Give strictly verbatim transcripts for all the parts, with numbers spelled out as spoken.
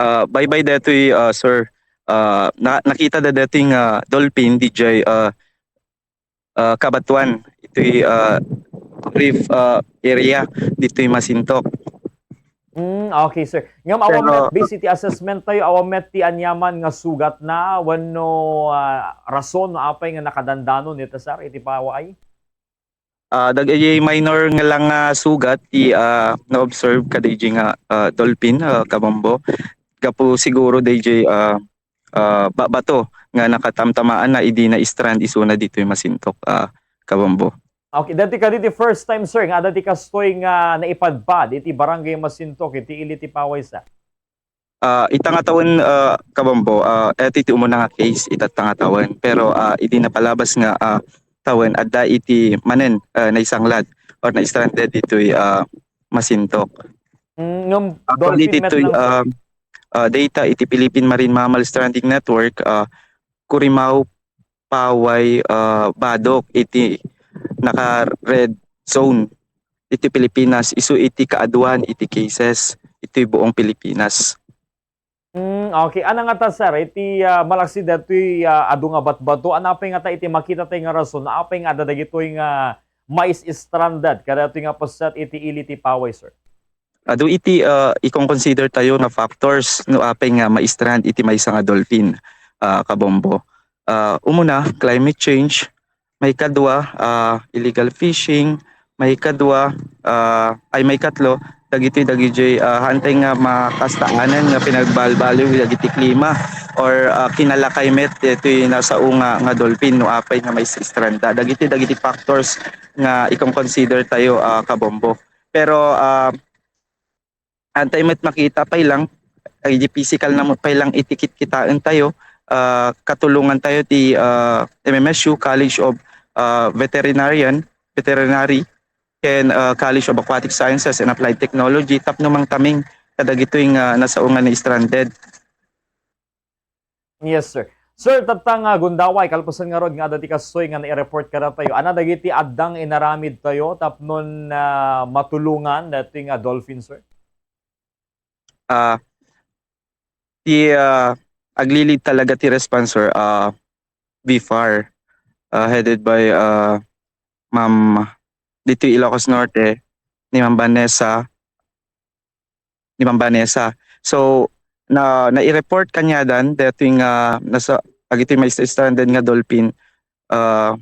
Ah, baybay daytoy, ah, sir. Ah, na-, nakita da daytoy nga dolphin diay, ah, ah, kabatuan itoy, ah, reef, ah, area ditoy Masintok. Mm, okay, sir. Ngem awan met, based iti assessment tayo, awan met ti aniaman nga sugatna wenno, ah, rason no apay nga nakadandanon ita, sir, iti paway? Ah, dagiti minor nga lang nga sugat ti, ah, na-observe kadaydi nga, ah, dolphin, ah, kabombo. Gapu siguro daydi, ah, ah, ba-, bato nga nakatamtamaanna idi na-strand isuna ditoy Masintok, ah, kabombo. Okay, dati kadi ti first time, sir, nga adda ti kastoy nga naipadpad iti Barangay Masintok iti ili ti paway, sir? Ah, ita nga tawen, ah, kabombo, ah, iti ti umuna nga case ita nga tawen. Pero, ah, idi napalabas nga, ah, tawen, adda iti manen, ah, naisanglad or na-stranded ditoy, ah, Masintok. Mm, ngem dolphin met lang, sir. Ah, ah, data iti Philippine Marine Mammal Stranding Network, ah, Curimaw, Paway, ah, Badok iti naka-red zone iti Pilipinas, isu iti kaaduan iti cases iti buong Pilipinas. Mm, okay. Ania ngata, sir, iti, ah, malaksid daytoy, ah, adu nga batbato, ania pay ngata iti makita tayo nga rason, apay nga adda dagitoy nga mais-stranded kadaytoy nga paset iti ili ti paway, sir? Adu iti, ah, ikon-consider tayo nga factors no apay nga ma-strand iti maysa nga dolphin, ah, kabombo. Ah, umuna, climate change, maikadua, ah, illegal fishing, maikadua, ah, ay, maikatlo, dagitoy, dagitoy, ah, haantay nga makastaanan nga pinagbalbaliw dagiti klima or, ah, kinalakay met daytoy nasao nga, nga dolphin no apay nga ma-stranda. Dagitoy, dagiti factors nga ikon-consider tayo, ah, kabombo. Pero, ah, haantay met makita pay lang, ay, di physical na met pay lang iti kitkitaen tayo, ah, katulongan tayo ti, ah, M M S U, College of, ah, Veterinarian, Veterinary, ken, ah, College of Aquatic Sciences and Applied Technology tapno mangtaming kadagitoy nga nasao nga na-stranded. Yes, sir. Sir, tatta nga gundaway, kalpasan ngarud nga adda ti kastoy nga nai-report kadatayo, ania dagiti addang inaramid tayo tapno, ah, matulongan daytoy nga dolphin, sir? Ah, ti, ah, aglilid talaga ti response, sir, ah, V FAR, ah, headed by, ah, Ma'am, ditoy Ilocos Norte, ni Ma'am Vanessa, ni Ma'am Vanessa. So, na, nai-report kaniadan daytoy nga nasa, dagitoy ma-stranded nga dolphin, ah,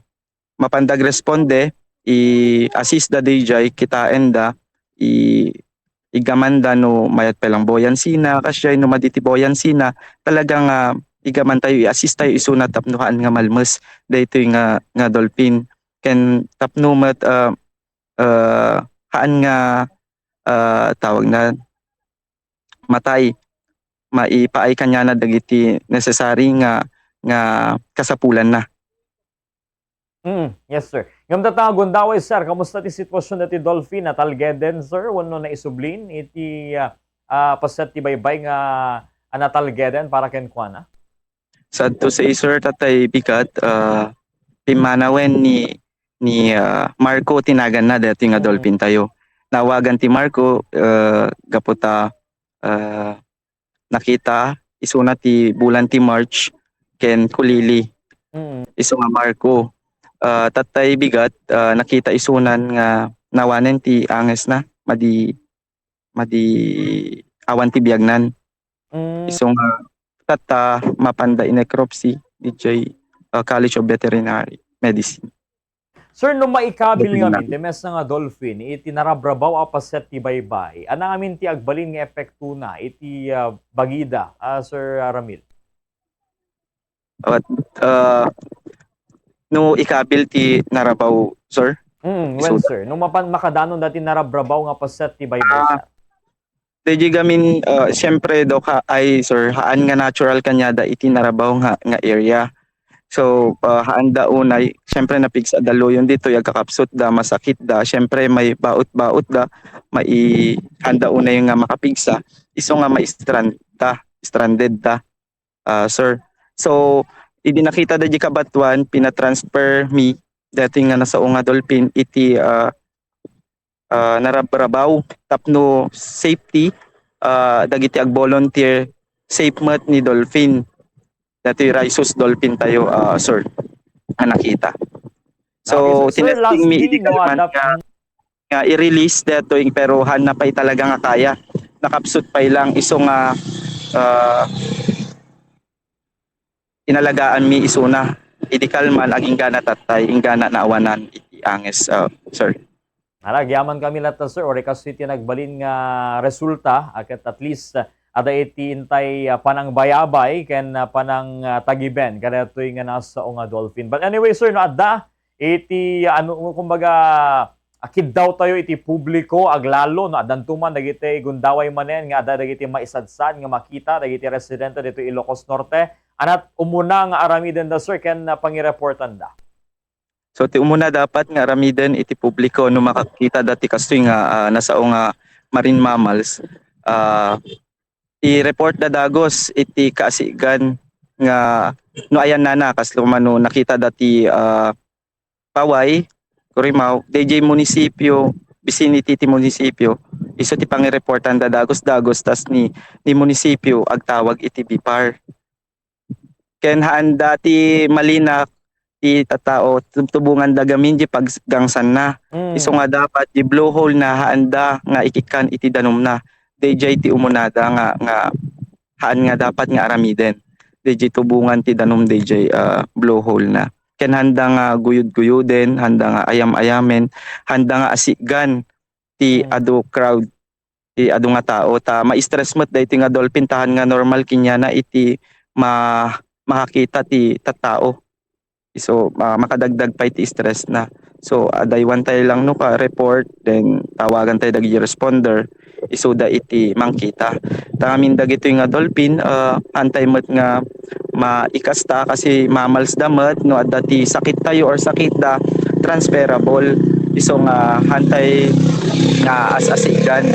mapanda agresponde, i-assist da daydiay, kitaen da, i-, igamanda no mayat pay lang buoyancy na, kasdiay no madi ti buoyancy na, talaga nga igaman tayo, i-assist tayo isuna tapno haan nga malmes daytoy nga, nga dolphin. Ken tapno met, ah, ah, haan nga, ah, tawag na, matay, maipaay kaniana dagiti necessary nga, nga kasapulanna. Mm, yes, sir. Ngem tatta nga gundaway, sir, kamusta ti sitwasyon dati dolphin? Natalgeden, sir, wenno naisublin iti, ah, ah, paset ti baybay nga, ah, natalgeden para kenkuana? Sad to say, sir, tatay bigat, ah, pimmanawen ni, ni, ah, Marco ti naganna daytoy nga dolphin tayo. Naawagan ti Marco, ah, gapu ta, ah, nakita isuna ti bulan ti March ken kulili. Mm. Isu nga Marco. Ah, tatay bigat, ah, nakita isunan nga nawanen ti angesna, madi, madi awan ti biagnan. Mm. Isu nga tatta, mapanda i-necropsy diay, ah, College of Veterinary Medicine. Sir, no maikabil ngamin ti maysa nga dolphin iti narabrabaw a paset ti baybay, ania ngamin ti agbalin nga epektona iti, ah, bagida, ah, Sir, ah, Ramil? At, ah, no ikabil ti narabaw, sir? Mm, well, sir. No mapan-, makadanon dati narabrabaw nga paset ti baybay, Ah, sir. Daydi gamin, ah, siyempre, Doc, ha-, ay, sir, haan nga natural kaniada iti narabaw nga, nga area. So, ah, haan da unay, siyempre, napigsa da luyon ditoy, agkakapsut da, masakit da, siyempre, may baut-baut da, mai-, haan da unay nga makapigsa, isu nga ma-strand da, stranded da, ah, sir. So, idi nakita da di kabatuan, pina-transfer mi, daytoy nga nasao nga dolphin, iti, ah, ah, narabrabaw tapno safety, ah, dagiti ag-volunteer safe met ni dolphin. Datoy rhesus dolphin tayo, ah, sir, a nakita. So, okay, so, sir, tinesting mi lastly, no, idikal man adda nga, nga i-release datoy, pero haan na pay talaga nga kaya. Nakapsut pay lang isu nga, ah, inalagaan mi isuna. Idikal man, agingga na tattay, inggana naawanan iti anges, ah, sir. Ala, agyaman kami latta, sir, uray kastoy ti nagbalin nga resulta, a ket at least, ah, adda iti intay, ah, panangbayabay ken, ah, panang, ah, tagiben kadaytoy nga nasao nga dolphin. But anyway, sir, no, adda iti, ah, ano, kumbaga, ah, kiddawtayo iti publiko, aglalo no addanto man dagiti gundaway manen nga adda dagiti maisadsad nga makita dagiti residente ditoy Ilocos Norte. Ania ti umuna nga aramidenda, sir, ken, ah, pangireportanda? So, ti umuna dapat nga aramiden iti publiko no makakita da ti kastoy nga, ah, nasao nga marine mammals, ah, i-report da dagus iti kaasigan nga no ayannana, kasla mano nakita da ti, ah, paway, kurimaw, dayjay munisipio, vicinity ti munisipio, isu ti pangireportan da dagus-dagus, tas ni, ni munisipio agtawag iti BFAR. Ken haanda ti malinak ti tattao, tubtubongan da gamin di paggangsanna. Mm. Isu nga dapat di blowhole na haanda nga ikikkan iti danumna. Dayjay ti umunada nga, nga haan nga dapat nga aramiden. Dayjay tubongan ti danum dayjay, ah, blowhole na. Ken haanda nga guyod-guyoden, haanda nga ayam-ayamen, haanda nga asigan ti Mm. adu crowd, ti adu nga tao. Ta ma-stress met daytoy nga dolphin, ta haan nga normal kenkuana iti ma-, makakita ti tattao. Isu, ah, makadagdag pay ti stress na. So, adaywantayo lang no ka-report, then tawagantayo dagiti responder, isuda iti mangkita. Ta ngamin dagitoy nga dolphin, ah, haantay met nga maikasta kasi mammals da met, no adda ti sakittayo or sakitda, transferable. Isu nga haantay nga as-asigan.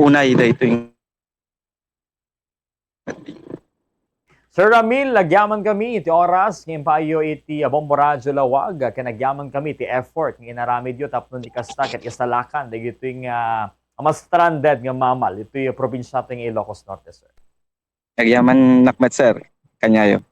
Unay daytoy. Sir Ramil, agyaman kami iti oras nga impayo iti Bombo Radyo Laoag, ken agyaman kami iti effort nga inaramidyo tapno di kasta ket isalakan dagitoy nga, ah, ma-stranded nga mammal iti probinsia ti nga Ilocos Norte, sir. Agyamanak met, sir. Kaniayo.